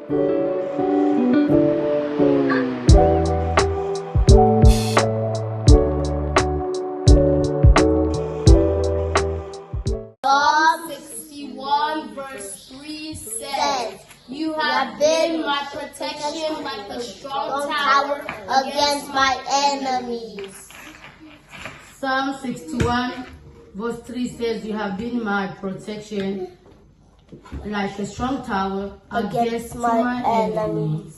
Psalm 61 verse 3 says, "You have been my protection like a strong tower against my enemies." Psalm 61 verse 3 says, "You have been my protection like a strong tower against Against my my enemies." enemies.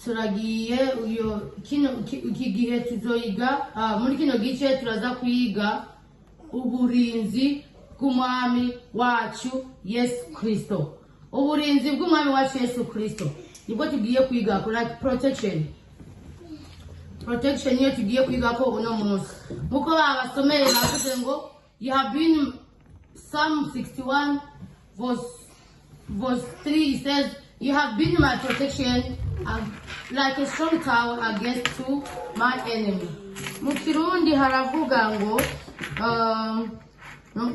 Turagiye uyo kino iki gihe tuzoyiga, muri kino gice turaza kwiga uburinzi bw'umwami wacu Yesu Kristo. Uburinzi bw'umwami wacu Yesu Kristo nibwo tugiye kwiga, like protection. Protection niyo tugiye kwiga ko uno munsi. Nkuko babasomeye, bavuze ngo you have been, Psalm 61 verse 3, it says, "You have been my protection like a strong tower against to my enemy." Mu Kirundi haravuga ngo,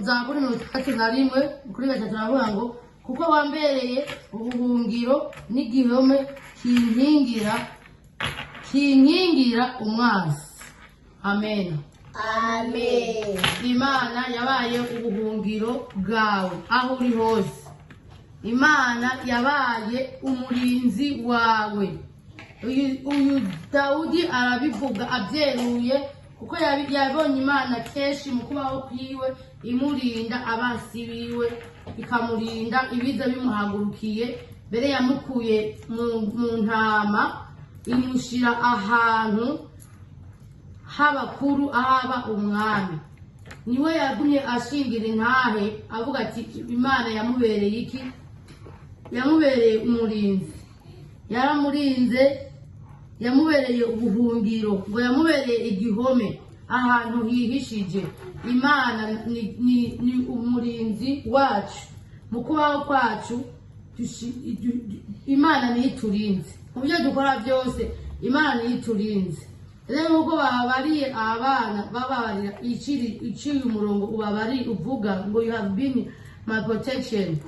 Zaburi 61:3 haravuga ngo kuko wambereye ubuhungiro n'igihome kinkingira umwansi. Amen. Amen. Imana yabaye ubuhungiro bwawe aho uri hose. Imana yabaye umurinzi wawe. Uyu Dawudi arabivuga abyeruye, kuko yabonye Imana kenshi mu kubaho kwiwe imurinda abansi biwe, ikamurinda ibiza bimuhagurukiye. Mbere yamukuye mu ntama, imushyira ahantu h'abakuru, ahaba umwami. Niwe yagumye ashingira intahe avuga ati Imana yamubereye iki? Yamubereye umurinzi, yaramurinze, yamubereye ubuhungiro, ngo yamubereye igihome, ahantu hihishije. Imana ni umurinzi wacu mu kubaho kwacu. Imana niyo iturinze mu byo dukora byose. Imana niyo iturinze. Rero nk'uko babariye abana, bababarira iciye umurongo ubabari uvuga ngo "You have been my protection"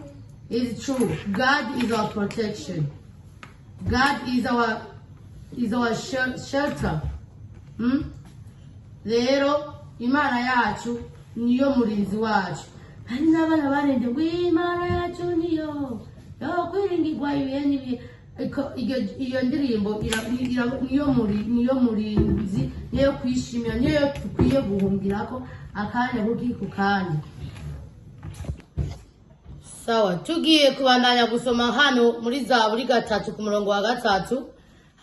is true. God is our protection. God is our shelter. Rero Imana yacu niyo murinzi wacu. Hari n'abana barende ngo Imana yacu niyo yo kwiringirwa ibihe n'ibihe. Iyo ndirimbo niyo murinzi, niyo kwishimira, niyo dukwiye guhungirako akanya kuki ku kanya. Sawa, tugiye kubandanya gusoma hano muri Zaburi 3 ku murongo wa 3,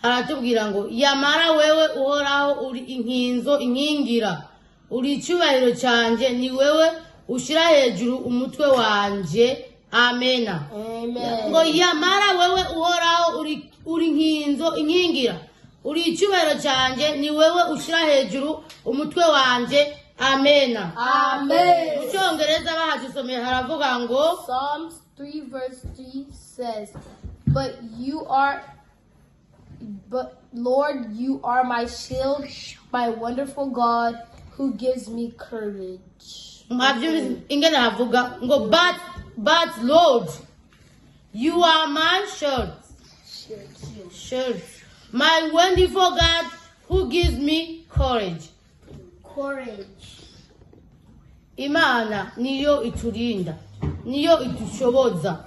haratubwira ngo yamara wewe Uhoraho uri inkinzo inkingira, uri icyubahiro cyanjye, ni wewe ushyira hejuru umutwe wanje. Amena. Amen. Ngo yamara wewe Uhoraho uri nkinzo inkingira, uri icyubahiro cyanjye, ni wewe ushyira hejuru umutwe wanje. Amena. Amen. Mu Cyongereza bahadusomeye haravuga ngo Psalms 3 verse 3 says, "But Lord, you are my shield, my wonderful God who gives me courage." Mwabyumvise ingene havuga ngo But Lord, you are my shield, my wonderful God who gives me courage." Courage. Imana niyo iturinda, niyo idushoboza.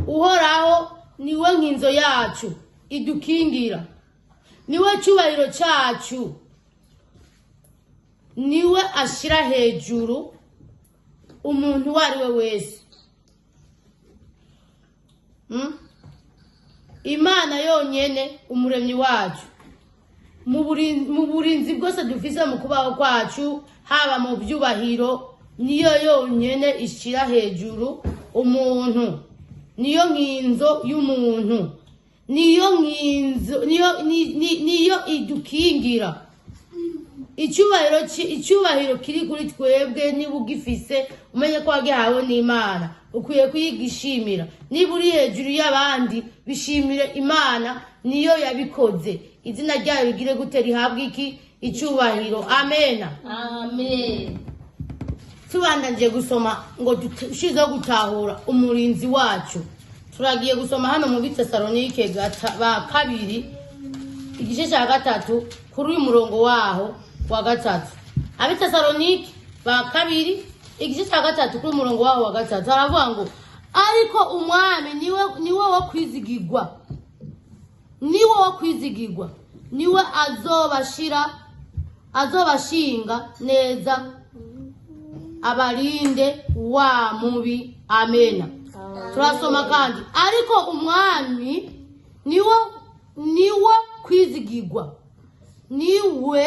Uhoraho niwe nkinzo yacu idukingira, niwe cyubahiro cyacu, niwe ashyira hejuru umuntu uwo ari we wese. Imana yonyene, umuremyi wacu, mu burinzi bwose dufise mu kubaho kwacu, haba mu byubahiro, niyo yonyene ishyira hejuru umuntu, niyo nkinzo y'umuntu, niyo nkinzo, niyo idukingira. Icyubahiro kiri kuri twebwe, niba ugifise umenye ko wagihawe n'Imana, ukwiye kuyigishimira. Niba uri hejuru y'abandi, bishimire Imana, niyo yabikoze. Izina ryayo rigire gute? Rihabwa iki? Icyubahiro. Amena. Amen. Tubandanyije gusoma ngo dushizeho gutahura umurinzi wacu. Turagiye gusoma hano mu Bitesalonike ba kabiri, igice cya 3, kuri uyu murongo waho wa 3. Abitesalonike ba kabiri, igice cya 3, kuri umurongo waho wa 3, haravuga ngo: "Ariko Umwami niwe wo kwizigirwa, niwe wo kwizigirwa, niwe azobashinga neza, abarinde wa mubi." Amena. Turasoma kandi: "Ariko Umwami niwo kwizigirwa, niwe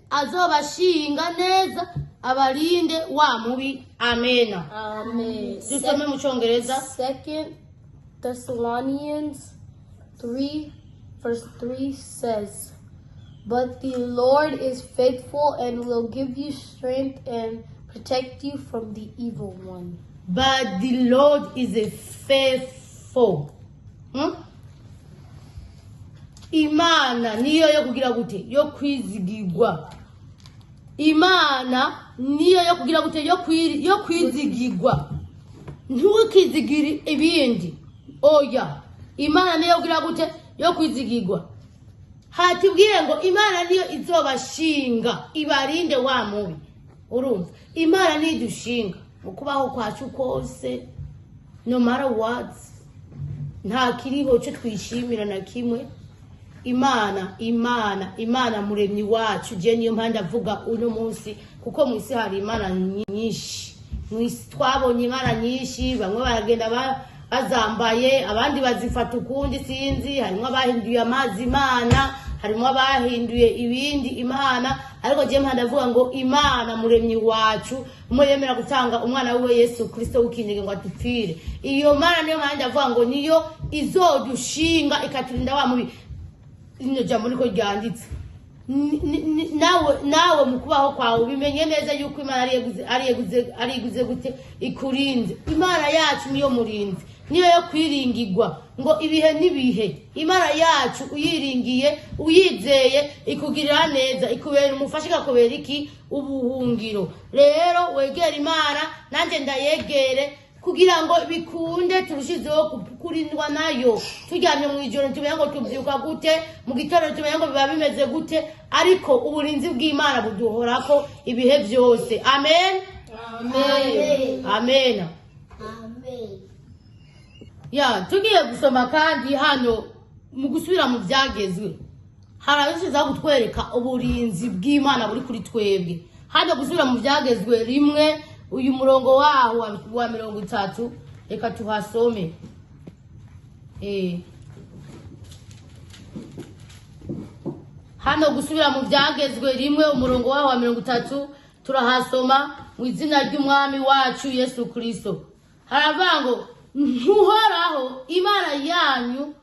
azobashinga neza, abarinde wa mubi." Amena. Amen. Dusome mu Cyongereza. Second Thessalonians 3 verse 3 says, "But the Lord is faithful and will give you strength and protect you from the evil one." But the Lord is a faithful. Imana niyo yo kugira gute? Yo kwizigirwa. Imana niyo yo kugira gute? Yo kwizigirwa. Ntukizigire ibindi, oya. Imana niyo kugira gute? Yo kwizigirwa. Hatubwiye ngo Imana niyo izobashinga, ibarinde wa mubi. Urumva, Imana niyo idushinga mu kubaho kwacu kose, no matter what. Nta kiriho cyo twishimira na kimwe. Imana, Imana, Imana muremyi wacu. Je niyo mpande avuga uno munsi, kuko mu isi hari imana nyinshi. Mu isi twabonye imana nyinshi. Bamwe baragenda bazambaye, abandi bazifata ukundi, sinzi. Harimo abahinduye amazi imana, harimo abahinduye ibindi imana, ariko je mpande avuga ngo Imana muremyi wacu, umwe yemera gutanga umwana wiwe Yesu Kristo w'ikinege ngo adupfire, iyo Mana niyo mpande avuga ngo niyo izodushinga, ikaturinda wa mubi. Rino jambo niko ryanditse. Nawe mu kubaho kwawe ubimenye neza yuko Imana ari iguze gute ikurinze. Imana yacu niyo murinzi, niyo yo kwiringirwa ngo ibihe n'ibihe. Imana yacu uyiringiye, uyizeye, ikugirira neza, ikubera umufasha, ikakubera iki? Ubuhungiro. Rero wegera Imana, nanjye ndayegere, kugira ngo bikunde turushizeho kurindwa nayo. Turyamye mu ijoro tumenye ngo tubyuka gute, mu gitondo tumenye ngo biba bimeze gute, ariko uburinzi bw'Imana buduhorako ibihe byose. Amen. Amen. Amen. Amen. Ya, tugiye gusoma kandi hano mu gusubira mu Byagezwe, harabishizaho kutwereka uburinzi bw'Imana buri kuri twebwe. Hano gusubira mu Byagezwe 1, uyu murongo waho wa 30, reka tuhasome. Hano gusubira mu Byagezwe 1, umurongo waho wa 30, turahasoma mu izina ry'Umwami wacu Yesu Kristo. Haravuga ngo: "Ntuhoraho Imana yanyu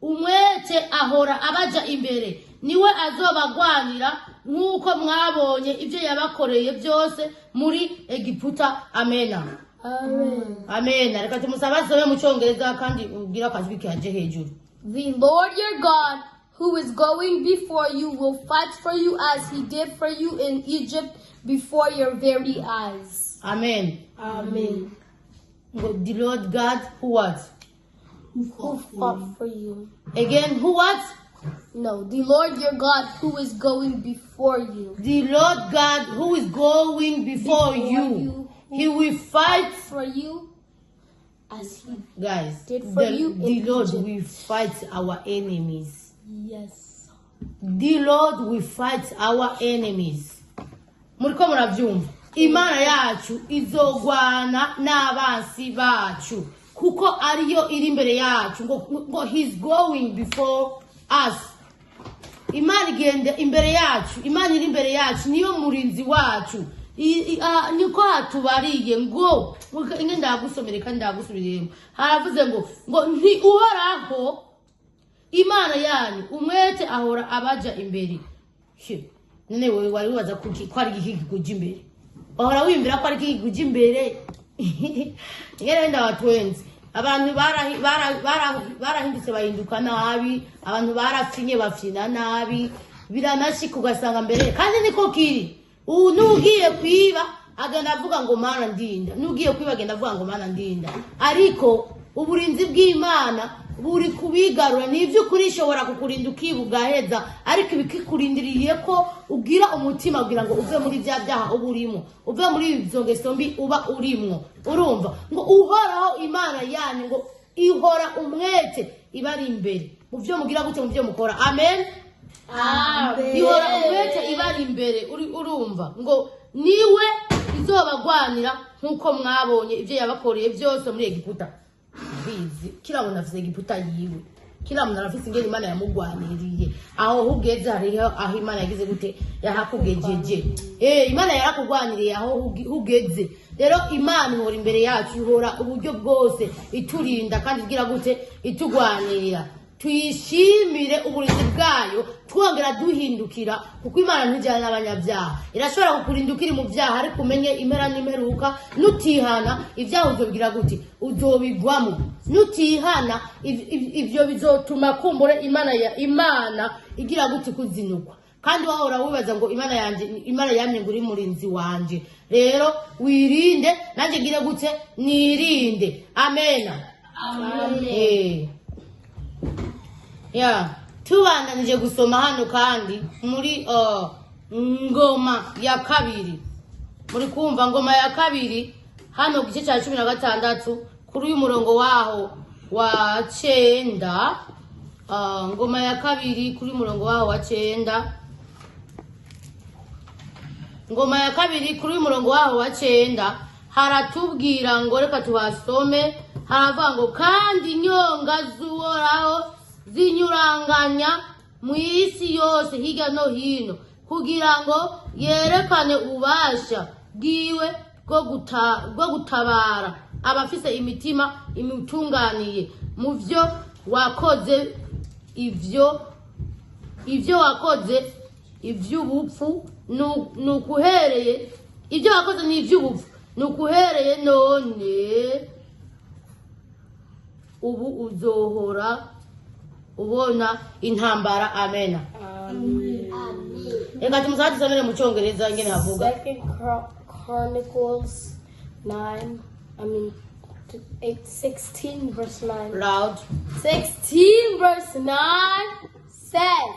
umwete ahora abaja imbere, niwe azobagwanira nk'uko mwabonye ibyo yabakoreye byose muri Egiputa." Amena. Amen. Amena. Reka tumusabe asome mu Cyongereza, kandi ubwire akajwi kaje hejuru. The Lord your God, who is going before you, will fight for you as he did for you in Egypt before your very eyes. Amen. Amen. Ngo the Lord God who what? Who fought for you. Again, who what? No, the Lord your God who is going before you. The Lord God who is going before Before you, you. he will fight For you as he guys, did for the, you the in Lord Egypt. will fight our enemies. Yes. The Lord will fight our enemies. Muriko murabyumva? Imana yacu izogwana n'abansi bacu, kuko ariyo iri imbere yacu. Ngo he's going before us. Imana igenda imbere yacu, Imana iri imbere yacu, niyo murinzi wacu. Niko hatubariye ngo inge ndagusomere kandi ndagusubiriyemo. Haravuze ngo nti Uhoraho Imana yanyu umwete ahora abaja imbere. He, none wewe wari wibaza ko ari iki kikuja imbere? Wahora wiyumvira ko ari iki kikuja imbere? Ngere ndabatwenze. Abantu barahindutse, bahinduka nabi. Abantu barapfinye, bafyina nabi. Biranashika ugasanga mbere kandi niko kiri, ubu n'ugiye kwiba. Agenda avuga ngo "Mana ndinda", n'ugiye kwiba agenda avuga ngo "Mana ndinda", ariko uburinzi bw'Imana buri kubigarura. Ni iby'ukuri ishobora kukurinda ukiba ugaheza, ariko ibikikurindiriye ko ugira umutima kugira ngo uve muri bya byaha uba urimo, uve muri izo ngeso mbi uba urimwo. Urumva ngo Uhoraho Imana yanyu ngo ihora umwete ibari imbere mu byo mugira gute, mu byo mukora. Amen. Ihora umwete ibari imbere. Urumva ngo niwe izobagwanira nk'uko mwabonye ibyo yabakoreye byose muri Egiputa. Bizi kila muntu afise Egiputa yiwe, kila muntu arafise ingene Imana yamugwaniriye. Aho hugeze hariho aho Imana yagize gute, yahakugejeje. Imana yarakugwaniriye aho hugeze. Rero Imana ihora imbere yacu, ihora uburyo bwose iturinda kandi igira gute, itugwanirira. Tuyishimire uburinzi bwayo, twongera duhindukira, kuko Imana ntijyana n'abanyabyaha. Irashobora kukurinda ukiri mu byaha, ariko umenye impera n'imperuka, nutihana ibyaha uzobigira gute, uzobigwamo. Nutihana ibyo bizotuma kumbure Imana ya Imana igira gute, kuzinukwa, kandi wahora wibaza ngo "Imana yanje, Imana yamye ngo uri murinzi wanje". Rero wirinde, nanjye ngire gute, nirinde. Amena. Ya, tubandanije gusoma hano kandi muri Ngoma ya Kabiri, muri kumva Ngoma ya Kabiri hano gice cya 16 kuri uyu murongo waho wa 9. Ngoma ya Kabiri kuri murongo waho wa 9, Ngoma ya Kabiri kuri uyu murongo waho wa 9, haratubwira ngo, reka tuhasome, haravuga ngo: "Kandi inyonga z'Uhoraho zinyuranganya mu isi yose hirya no hino, kugira ngo yerekane ububasha bwiwe bwo gutabara abafise imitima imutunganiye. Mu vyo wakoze, ivyo wakoze ivy'ubupfu, nukuhereye ibyo wakoze ni ivy'ubupfu, nukuhereye none ubu uzohora ubona intambara." Amena. Amen. Reka tumusabe dusomere mu Cyongereza ingene havuga. Second Chronicles 9, I mean 8, 16 verse 9. Loud. 16 verse 9 says,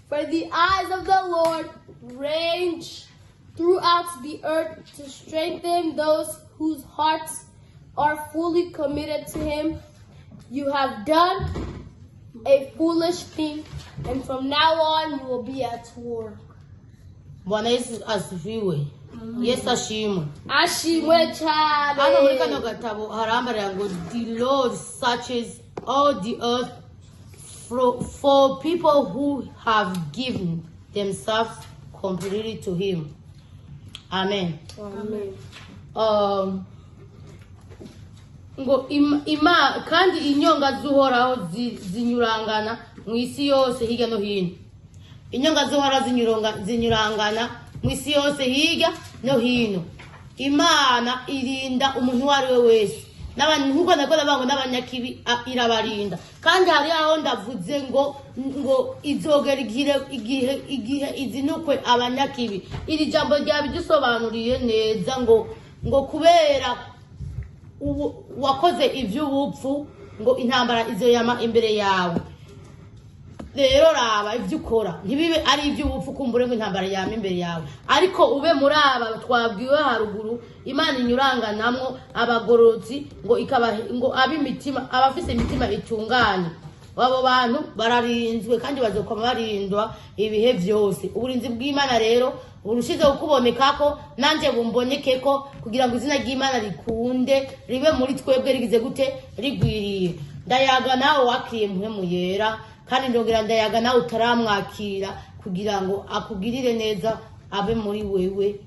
"For the eyes of the Lord range throughout the earth to strengthen those whose hearts are fully committed to him. You have done a foolish thing, and from now on you will be at war." Bwana Yesu asifiwe. Yesu ashimwe. Ashimwe cyane. Hano muri kano gatabo harambarira ngo: "The Lord searches all the earth for people who have given themselves completely to him." Amen. Amen. Ngo ima kandi inyonga z'Uhoraho zinyurangana mu isi yose hirya no hino. Inyonga z'Uhoraho zinyurangana mu isi yose hirya no hino. Imana irinda umuntu uwo ari we wese. N'abantu nkuko nako ndavuga ngo n'abanyakibi irabarinda. Kandi hari aho ndavuze ngo izogera igihe izinukwe abanyakibi. Iri jambo ryabidusobanuriye neza ngo kubera ubu wakoze iby'ubupfu, ngo intambara izoyama imbere yawe. Rero raba ibyo ukora ntibibe ari iby'ubupfu, kumbure ngo intambara yama imbere yawe, ariko ube muri aba twabwiwe haruguru Imana inyuranganamwo abagororotsi, ngo ikaba ngo ab'imitima, abafise imitima itunganye. Abo bantu bararinzwe kandi bazokoma barindwa ibihe byose. Uburinzi bw'Imana rero burushizeho kubonekako, nanjye bumbonekeko, kugira ngo izina ry'Imana rikunde ribe muri twebwe rigize gute, rigwiriye. Ndayaga nawe wakiriye Mpwemu Yera, kandi ndongera ndayaga nawe utaramwakira, kugira ngo akugirire neza, abe muri wewe.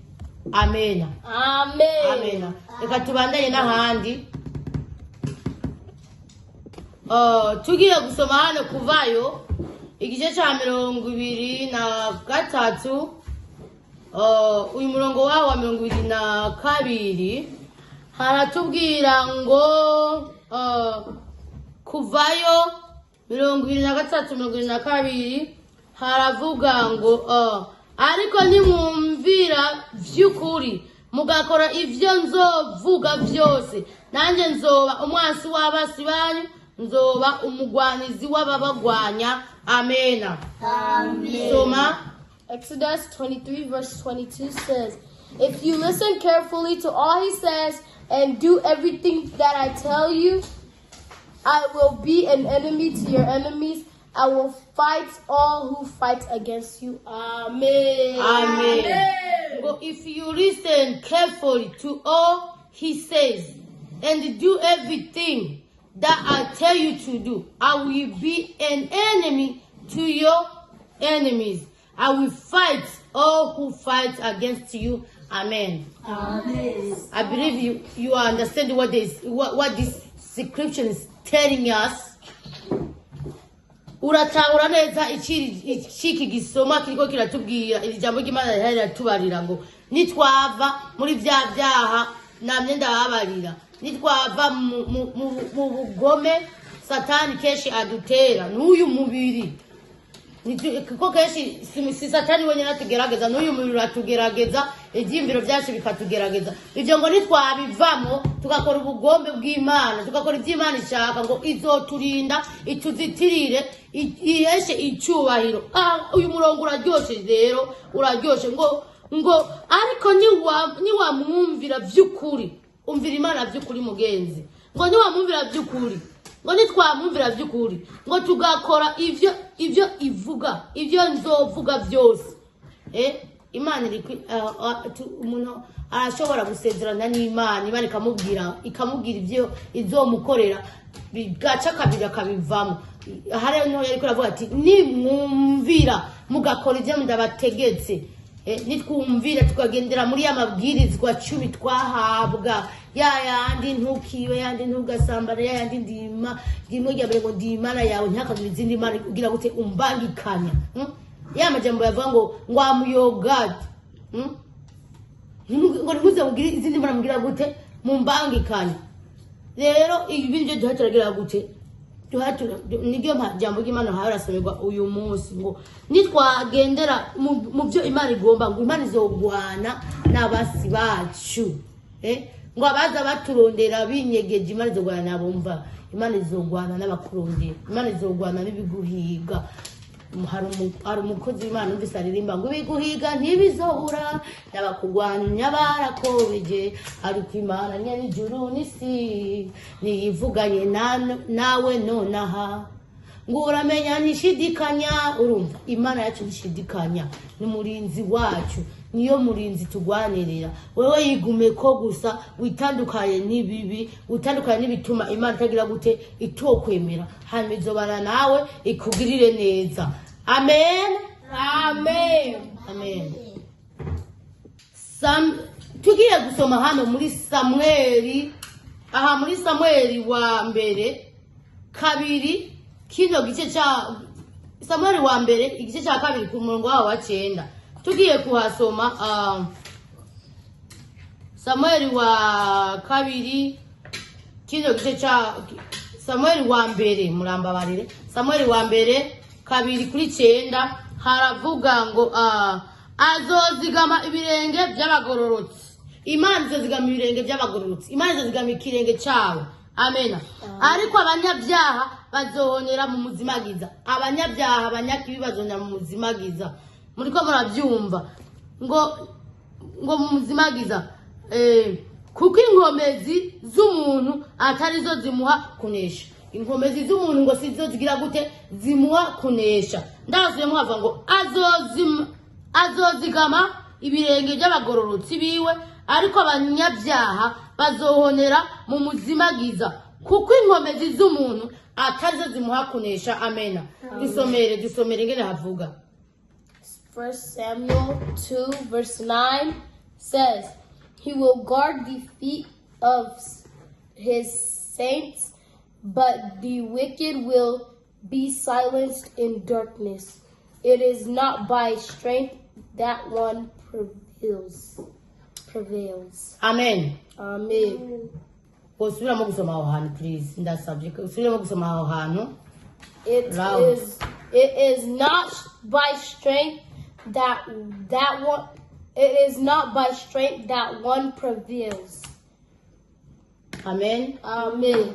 Amena. Amen. Amena. Reka tubandanye n'ahandi. Tugiye gusoma hano Kuvayo igice cya 23, uyu murongo wawo wa 22 haratubwira ngo, Kuvayo 23 22, haravuga ngo: "Ariko nimwumvira vy'ukuri Mugakora ivyo nzovuga vyose, nanjye nzoba umwansi w'abasi banyu, nzoba umugwanizi w'ababagwanya. Amena. Amen. Soma. Exodus 23, verse 22 says, "If you listen carefully to all he says and do everything that I tell you, I will be an enemy to your enemies. I will fight all who fight against you." Amen. Amen. Ngo if you listen carefully to all he says and do everything that I tell you to do, I will be an enemy to your enemies. I will fight all who fight against you. Amen. Amen. I believe you understand what this scripture is telling us. Uratahura neza iki gisoma kiriko kiratubwira. Iri jambo ry'Imana rihari riratubarira ngo nitwava muri vya vyaha, namye ndababarira, nitwava mu bugome Satani kenshi adutera n'uyu mubiri. Kuko kenshi si Satani wenyine atugerageza, n'uyu mubiri uratugerageza, ibyiyumviro byacu bikatugerageza. Ibyo ngo nitwabivamo, tugakora ubugombe bw'Imana, tugakora ibyo Imana ishaka, ngo izoturinda, ituzitirire, iheshe icyubahiro. Ah, uyu murongo uraryoshe rero, uraryoshe. Ngo ariko niwamwumvira by'ukuri, umvira Imana by'ukuri mugenzi, ngo niwamwumvira by'ukuri, ngo nitwamwumvira by'ukuri, ngo tugakora ivyo ivuga, ivyo nzovuga byose. Imana iri umuntu arashobora gusezerana n'Imana, Imana ikamubwira ibyo izomukorera, bigaca kabiri akabivamo. Hari niho yariko aravuga ati nimwumvira mugakora ibyo ndabategetse. Nitwumvira tukagendera muri ya mabwirizwa 10 twahabwa, ya yandi ntukibe, yandi ntugasambane, ya yandi ndima rimwe rya mbere ngo ndi Imana yawe, ntihakagire izindi mana ugira gute umbangikanya, Ya majambo yavuga ngo I'm your God, Ngo ntimuze mugire izindi mana mugira gute mumbangikanya. Rero ibi nivyo duha turagira gute duha niryo jambo ry'Imana hawe rasomerwa uyu munsi, ngo nitwagendera mu byo Imana igomba, ngo Imana izogwana n'abasi bacu. Ngo abaza baturondera binyegeje, Imana izogwana nabo. Mva, Imana izogwana n'abakurondera, Imana izogwana n'ibiguhiga. Hari umukozi w'Imana numvise aririmba ngo ibiguhiga ntibizobura, n'abakugwanya barakobeje, ariko Imana nyen'ijuru n'isi niyivuganye nawe nonaha, ngo uramenya ntishidikanya. Urumva, Imana yacu ntishidikanya, ni umurinzi wacu, niyo murinzi tugwanirira. Wewe yigume ko gusa witandukanye n'ibibi, witandukanye n'ibituma Imana itagira gute itokwemera, hanyuma izobana nawe ikugirire neza. Amen. Amen. Amen. Tugiye gusoma hano muri Samweli, aha muri Samweli wa mbere 2, kino gice cya Samweli wa mbere igice cya 2 ku murongo wawo wa 9. Tugiye kuhasoma, Samweli wa 2, kino gice cya Samweli wa mbere, murambabarire, Samweli wa mbere 2 kuri 9, haravuga ngo azozigama ibirenge by'abagororotsi. Imana izozigama ibirenge by'abagororotsi, Imana izozigama ikirenge cyawe. Amena. Ariko abanyabyaha bazohonera mu muzimagiza. Abanyabyaha, abanyakibi bazonera mu muzimagiza. Muriko murabyumva ngo mu muzimagiza, kuko inkomezi z'umuntu atari zo zimuha kunesha. Inkomezi z'umuntu ngo sizo zigira gute zimuha kunesha. Ndasubiyemo, havuga ngo azozigama ibirenge by'abagororotsi biwe, ariko abanyabyaha bazohonera mu muzimagiza, kuko inkomezi z'umuntu atari zo zimuha kunesha. Amena. Dusomere ingene havuga. First Samuel 2 verse 9 says, "He will guard the feet of his saints, but the wicked will be silenced in darkness. It is not by strength that one prevails." Prevails. Amen. Amen. Usubiramo gusoma aho hantu, please. Ndasabye ko usubiremo gusoma aho hantu. It Loud. is not by strength that that one It is not by strength that one prevails. Amen. Amen.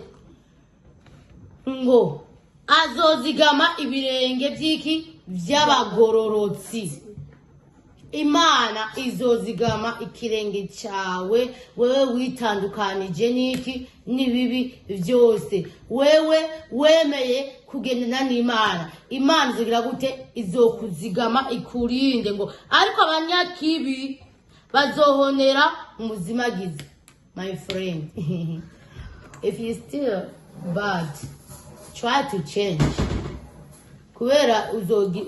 Ngo azozigama ibirenge by'iki? By'abagororotsi. Imana izozigama ikirenge cyawe, wewe witandukanije n'iki? N'ibibi byose. Wewe wemeye kugendana n'Imana, Imana izogira gute? Izokuzigama, ikurinde. Ngo ariko abanyakibi bazohonera umuzimagizi. My friend, if you still bad, try to change, kubera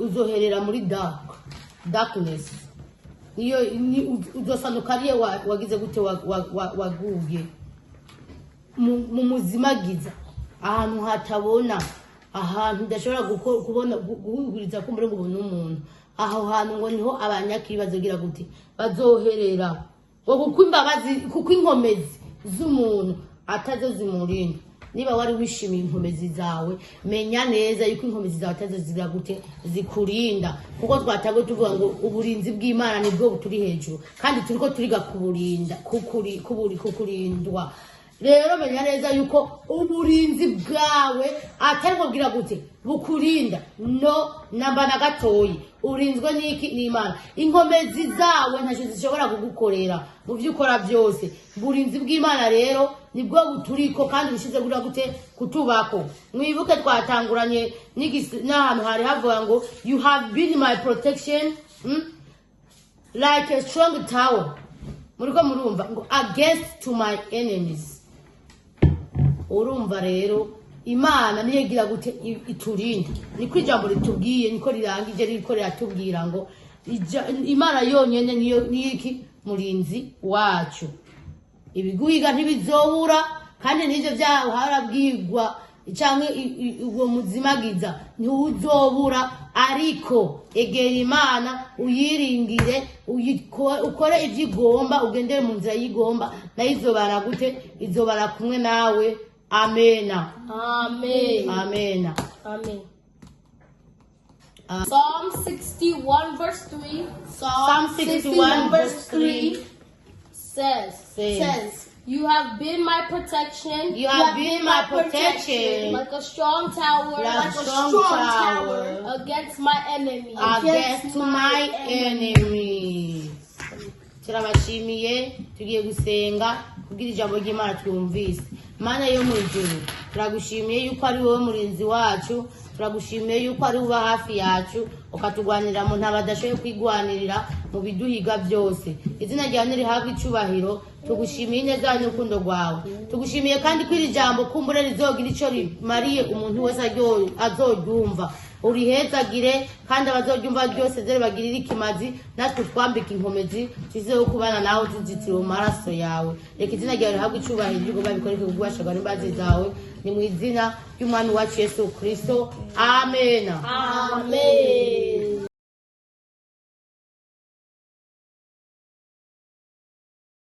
uzoherera muri darkness. Niyo uzosanuka ariyo wagize gute? Waguye mu muzimagiza, ahantu hatabona, ahantu udashobora kubona, guhuguriza kumbure ngo ubone umuntu. Aho hantu ngo niho abanyakibi bazogira gute? Bazoherera. Ngo kuko imbabazi, kuko inkomezi z'umuntu atazo zimurinda. Niba wari wishimiye inkomezi zawe, menya neza yuko inkomezi zawe atazo zigira gute? Zikurinda. Kuko twatanguye tuvuga ngo uburinzi bw'Imana nibwo buturi hejuru, kandi turiko turiga kuburinda, kukurindwa. Rero menya neza yuko uburinzi bwawe atari bwo bwira gute? Bukurinda. No namba na gatoyi. Urinzwe n'iki? N'Imana. Inkomezi zawe ntacyo zishobora kugukorera mu byo ukora byose. Uburinzi bw'Imana rero nibwo buturiko, kandi bushize gura gute? Kutubako. Mwibuke twatanguranye n'ahantu hari havuga ngo "You have been my protection, like a strong tower." Muriko murumva ngo "against to my enemies". Urumva rero, Imana niyo igira gute? Iturinda. Niko ijambo ritubwiye, niko rirangije ririko riratubwira ngo Imana yonyene niyo niki? Murinzi wacu. Ibiguhiga ntibizobura, kandi n'ivyo vyaho harabwirwa canke uwo muzimagiza ntiwuzobura. Ariko egera Imana, uyiringire, ukore ivyo igomba, ugendere mu nzira y'igomba, nayo izobana gute? Izobana kumwe nawe. Amena. Amen. Amena. Amen. Psalm 61 verse 3. Psalm 61 verse 3 says, says, says, "You have been my protection." You have been my protection. Like a strong tower. Like a strong tower. Against my enemies. Against my enemies. Turabashimiye. Tugiye gusenga kugira ijambo ry'Imana twumvise. Mana yo mu ijuru, turagushimiye yuko ari wowe murinzi wacu. Turagushimiye yuko ari uba hafi yacu, ukatugwanirira mu ntaba adashoboye kwigwanirira, mu biduhiga byose. Izina ryawe nirihabwe icubahiro. Tugushimiye ineza n'urukundo rwawe. Tugushimiye kandi ko iri jambo kumbure rizogira ico rimariye umuntu wese azoryumva. Urihezagire, kandi abazoryumva ryose zere bagirire ikimazi, natwe twambike inkomezi tuzizeho kubana nawe tuzitiriwe mu maraso yawe. Reka izina ryawe rihabwe icubahiro, ibyo ugomba bikoreke kububasha n'imbabazi zawe. Ni mu izina ry'Umwami wacu Yesu Kristo, amena. Amen.